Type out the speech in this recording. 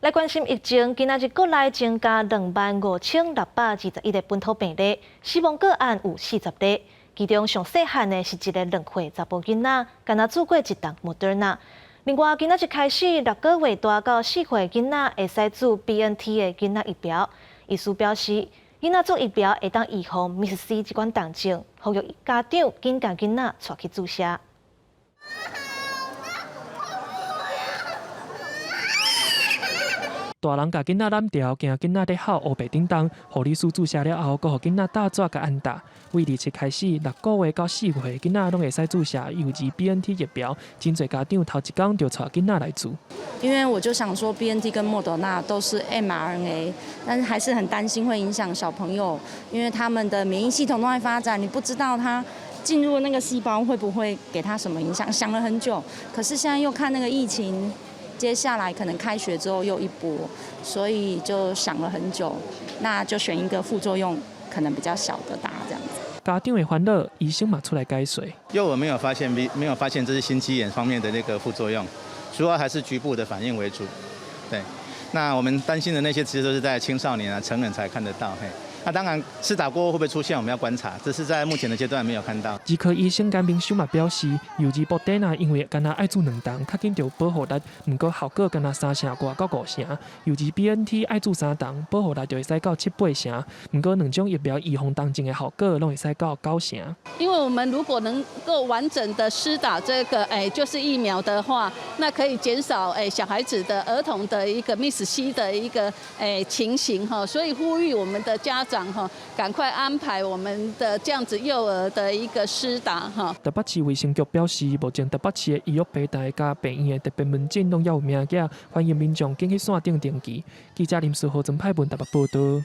來關心疫情，今仔日國內增加25,621個本土病例，死亡個案有40例。其中上細漢的是一個2歲查埔囡仔，敢若注過一筒莫德納。另外，今仔日開始6個月大到4歲囡仔會使注 BNT 的囡仔疫苗。醫師表示，囡仔注疫苗會當預防 MIS-C 這款重症，呼籲家長緊共囡仔帶去注射。大人共囡仔攬牢，驚囡仔咧哭烏白叮當。護理師注射了後，閣予囡仔打紙共按打。對27開始，6個月到4歲囡仔攏會使注射幼兒 BNT 疫苗。真濟家長頭一工就帶囡仔來注。因為我就想說，BNT 跟莫德納都是 mRNA，但是還是很擔心會影響小朋友，因為他們的免疫系統都在發展，你不知道他進入那個細胞會不會給他什麼影響。想了很久，可是現在又看那個疫情。接下來可能開學之後又一波，所以就想了很久，那就選一個副作用可能比較小的打這樣子。家長的煩惱，醫生嘛出來解說。幼兒沒有發現，沒有發現這是心肌炎方面的那個副作用，主要還是局部的反應為主。對，那我們擔心的那些其實都是在青少年啊、成人才看得到。嘿。那當然，施打過後會不會出現，我們要觀察，只是在目前的階段沒有看到。兒科醫生甘明修嘛表示，幼兒莫德納因為干焦愛注兩筒，較緊著有保護力，毋過效果干焦三成外到五成。幼兒 BNT 愛注三筒，保護力就會使到七八成。毋過兩種疫苗預防重症的效果攏會使到九成。因為我們如果能夠完整的施打這個，就是疫苗的話，那可以減少小孩子的兒童的一個 MIS-C 的一個情形哈，所以呼籲我們的家長哈，趕快安排我們的這樣子幼兒的一個施打哈。台北市衛生局表示，目前台北市的醫藥平台佮病院的特別門診攏猶有名額，歡迎民眾緊去線頂登記。記者林思豪、曾派文台北報道。